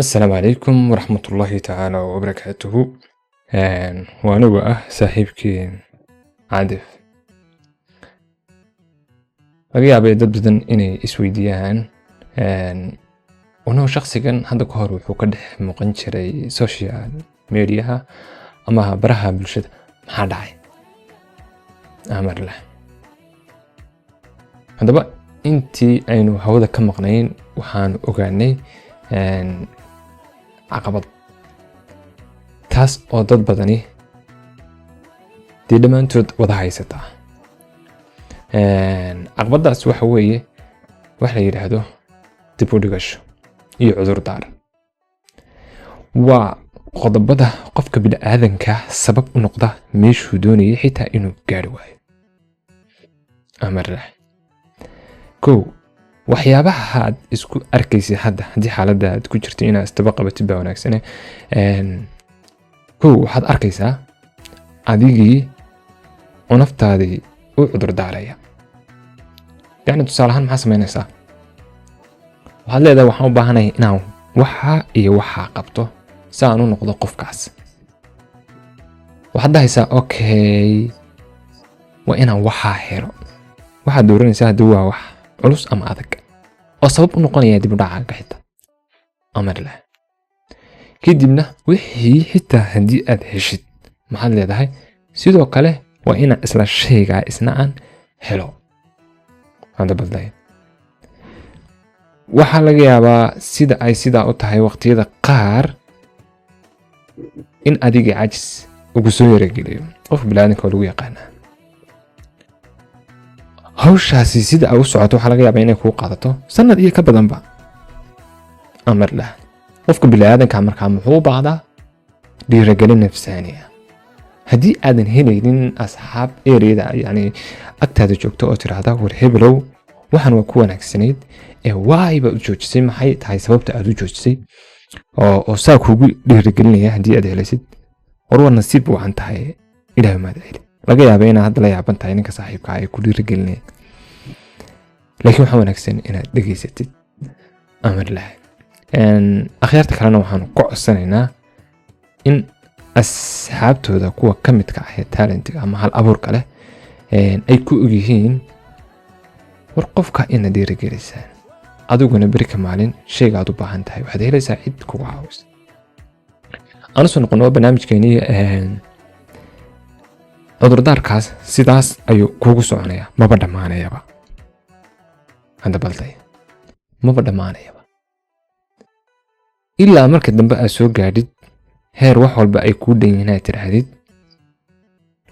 Asalaamu calaykum waraxmatullaahi tacaala wabarakaatuhu. Waa anigu ah saaxiibkii Cadif. Laga yaabay dad badan inay isweydiiyaan unuu shakhsigan hadda ka hor wuxuu ka dhex muuqan jiray social mediaha ama baraha bulshada, maxaa dhacay amarleh? Haddaba intii aynu hawada ka maqnayn waxaanu ogaanay caqabad taas oo dad badani dee dhammaantood wada haysataa. Caqabadaas waxa weeye wax la yidhaahdo dib u dhigasho iyo cudurdaar. Waa qodobada qofka bini'aadanka sabab u noqda meeshuu doonayay xitaa inuu gaari waayo amarlah. Kow, waxyaabaha aad isku arkaysid hadda haddii xaaladda aad ku jirto inaad isdaba qabatid baa wanaagsane. Kow, waxaad arkaysaa adigii oo naftaadii u cudur daaraya. Yacni tusaale ahaan, maxaa samaynaysaa? Waxaad leedahay, waxaan u baahanaya inaan waxa iyo waxaa qabto si aan u noqdo qofkaas. Waxaad dhahaysaa, okay, waa inaan waxaa helo. Waxaad dooranaysaa haddii waa wax culus ama adag oo sabab u noqonaya dib u dhacaaga xitaa amar leh. Kadibna wixii xitaa haddii aad heshid, maxaad leedahay? Sidoo kale waa inaan isla shaygaa isna aan helo. Hadda badlay, waxaa laga yaabaa sida ay sidaa u tahay waqtiyada qaar in adiga cajis ugu soo yarageliyo. Qof biniaadanka oo lagu yaqaanaa hawshaasi sida ay u socoto, waxaa laga yaabaa inay kuu qaadato sanad iyo ka badanba amar lah. Qofka biniaadanka markaa muxuu u baahdaa? Dhiiragelin nafsaani ah. Haddii aadan helaynin asxaab ereyada, yani agtaada joogto oo tiraahda, war hebelow, waxaan waa ku wanaagsanayd ee waay baad u joojisay, maxay tahay sababta aad u joojisay, oo saa kuugu dhiirigelinaya, haddii aad helaysid, war war nasiib wacan tahay, ilaah maad celi. Laga yaaba inaad hadda la yaaban tahay ninka saaxiibka ay ku dhiirigelinaya, laakiin waxaa wanaagsan inaad dhegaysatid amar lah. Akhyaarta kalena waxaanu ka codsanaynaa in asxaabtooda kuwa ka midka ah ee talentiga ama hal abuurka leh ay ku ogyihiin, war qofka inaad dhiirigelisaan. Adiguna berika maalin shayga aad u baahan tahay waxaad helaysaa cid kugu caawisa. Aan usoo noqono barnaamijkeenii. Cudurdaarkaas sidaas ayuu kugu soconaya, maba dhammaanayaba. Hadda balday, maba dhammaanayaba ilaa marka dambe aad soo gaadhid heer wax walba ay kuu dhan yihiin aad tidhaahdid,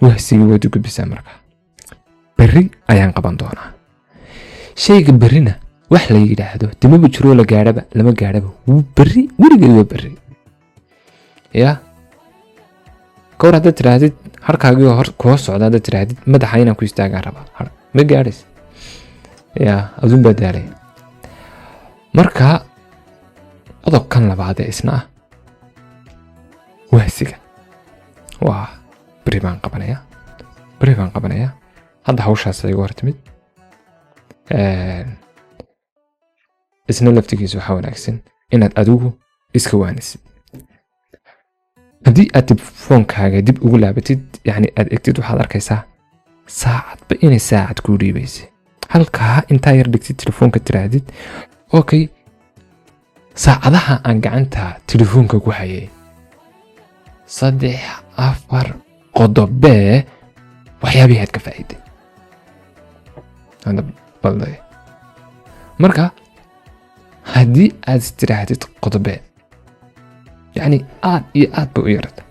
wahsigii waad u gudbisaa. Markaa berri ayaan qaban doonaa shayga. Berrina wax la yidhaahdo dimaba jiroo, la gaadhaba lama gaadhaba. Berri weligeed waa berri. Ya kawar, haddaad tidhaahdid harkaagii hor koo socda, haddaad tidhaahdid madaxa inaan ku istaagaan rabaa, har ma gaadhays ya, adun baa daalay. Marka qodobkan labaad ee isna ah wahsiga waa beri baan qabanayaa, beri baan qabanayaa. Hadda hawshaas iga hor timid. Isna laftigiisa waxaa wanaagsan inaad adigu iska waanisid. Haddii aad telefoonkaaga dib ugu laabatid, yacni aad egtid, waxaad arkaysaa saacadba inay saacad kuu dhiibaysay. Halkaa intaa yar dhigtid telefoonka, tiraahdid, okay, saacadaha aan gacanta telefoonka ku hayay, saddex afar qodobee waxyaabihii aad ka faa'iiday. Hadda balday, marka haddii aad istiraahdid qodobee, yacni aad iyo aad bay u yarata,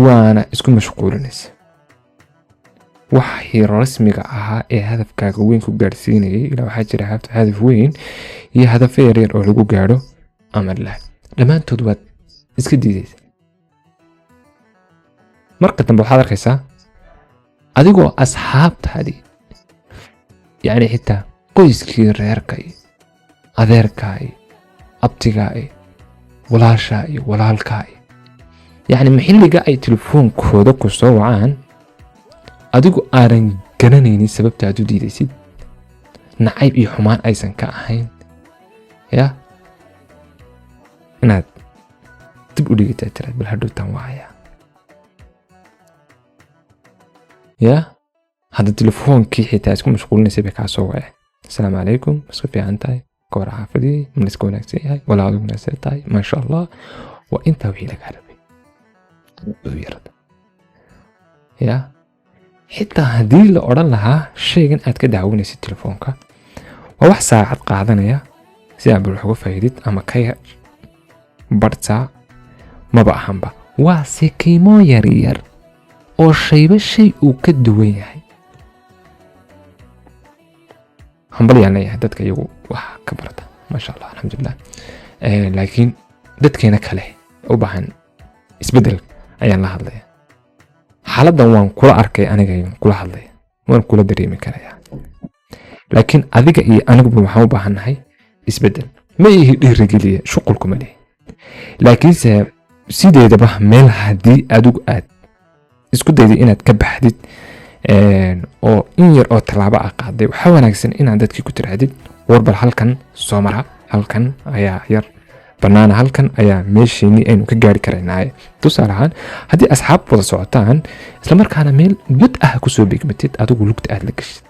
waana isku mashquulinaysa waxii rasmiga ahaa ee hadafkaaga weyn ku gaadhsiinayay. Ilaa waxaa jira hadaf weyn iyo hadafyo yaryar oo lagu gaadho amar lah, dhammaantood waad iska diidaysa. Marka dambe waxaad arkaysaa adigoo asxaabtaadii, yacni xitaa qoyskii reerka iyo adeerkaa iyo abtigaa iyo walaashaa iyo walaalkaa iyo, yacni xilliga ay telefoonkooda ku soo wacaan, adigu aadan garanaynin sababta aad u diidaysid, nacayb iyo xumaan aysan ka ahayn. Ya inaad dib u dhigataa tiraad bal hadhowtaan wacaya. Ya hadda telefoonkii xitaa isku mashquulinaysay bay kaa soo waceen. Asalaamu calaykum, iska fiican tahay, ka war xaafadii, ma iska wanaagsan yahay, walaa adigu wanaagsan tahay, maasha Allah. Waa intaa wixii lagaa rabay yarada. Ya xitaa haddii la odhan lahaa shaygan aad ka daawanaysid telefoonka waa wax saacad qaadanaya si aad bal wax uga faa'iidid ama ka yar bartaa, maba ahanba, waa sekiimo yaryar oo shayba shay uu ka duwan yahay. Hambalyaan leeyahay dadka iyagu wax ka barata, maasha Allah, alxamdulilah. Laakiin dadkeena kale u baahan isbeddel ayaan la hadlaya. Xaaladdan waan kula arkay, aniga kula hadlaya, waan kula dareemi karayaa, laakiin adiga iyo aniguba waxaan u baahannahay isbeddel. Ma ihi dhiirigeliya, shuqulkuma lihi, laakiinse sideedaba meel haddii adigu aad isku dayday inaad ka baxdid oo in yar oo tallaabo ah qaaday, waxaa wanaagsan inaad dadkii ku tiraahdid, war bal halkan soo mara, halkan ayaa yar bannaana, halkan ayaa meesheenii aynu ka gaari karaynaaye. Tusaale ahaan, haddii asxaab wada socotaan, islamarkaana meel god ah kusoo beegmatid, adigu lugta aad la geshid,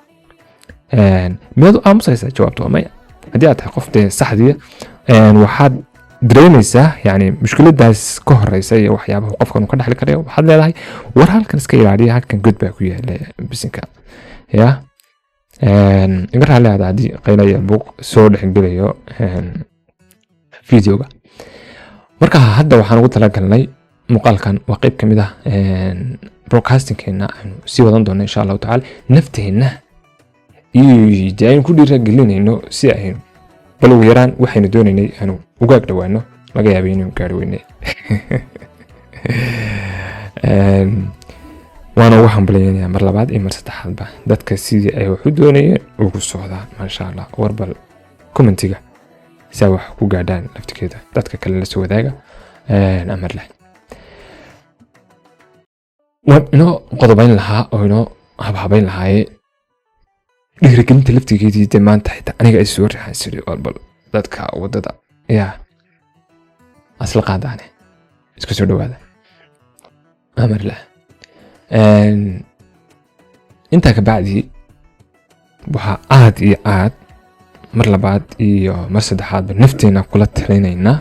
miyaad u aamusaysaa? Jawaabtu waa maya. Haddii aad tahay qof dee saxdiya, waxaad dareemaysaa yani mushkiladaas ka horeysa iyo waxyaabaha qofkan uu ka dhexli karayo. Waxaad leedahay, war halkan iska ilaaliya, halkan god baa ku yaala, bisinka. Ya iga raalli ahda haddii qayla iyo buuq soo dhexgelayo videoga. Marka hadda waxaan ugu talagalnay muuqaalkan waa qeyb ka mid ah broadcastingkeena aynu sii wadan doono insha Allahu tacaala, nafteenna iyo dee aynu ku dhiiragelinayno si aynu bal ugu yaraan waxaynu doonaynay aanu uga ag dhawaano. Laga yaabay inaynu gaari weynay. Waana ugu hambalyeynaya mar labaad iyo mar saddexaadba dadka sidii ay wax u doonayeen ugu socdaan, maasha Allah. War bal commentiga si ay wax ku gaadhaan laftigeeda dadka kale la soo wadaaga. Amar leh waan inoo qodobayn lahaa oo inoo habhabayn lahaaye dhiirigelinta laftigeedii. Dee maanta xitaa aniga ay soo rixaan siri, war bal dadka wadada yaa asla qaadaane, isku soo dhawaada. Amar leh. Intaa ka bacdi waxaa aad iyo aad mar labaad iyo mar saddexaadba nafteena kula talinaynaa,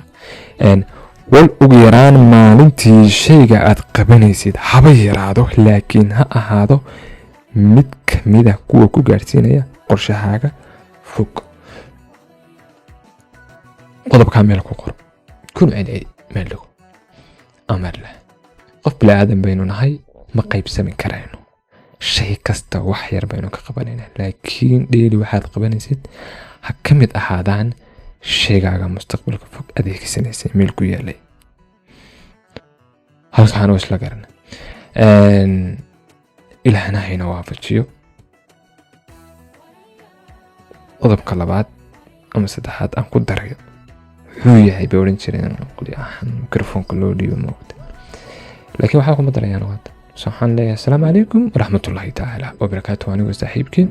wal ugu yaraan maalintii shayga aad qabanaysid haba yaraado, laakiin ha ahaado mid kamida kuwa ku gaadhsiinaya qorshahaaga fog. Qodobkaa meel ku qor, kuna celceli, meel dhigo. Amar leh, qof bini aadan baynu nahay, ma qaybsami karayno. Shay kasta wax yar baynu ka qabanaynaa, laakiin dheeli waxaad qabanaysid ha ka mid ahaadaan shaygaaga mustaqbalka fog adeegsanaysa meel ku yaalay. Halkaan oo isla garana, Ilaahna hayna waafajiyo. Qodobka labaad ama saddexaad aan ku darayo wuxuu yahay, bay odhan jireen qolyahan mikrofoonka loo dhiibo moogta, laakiin waxaa kuma darayaan waata. So waxaan leeyahay, asalaamu calaykum waraxmatullaahi tacaala wabarakaatu, anigoo saaxiibkiin.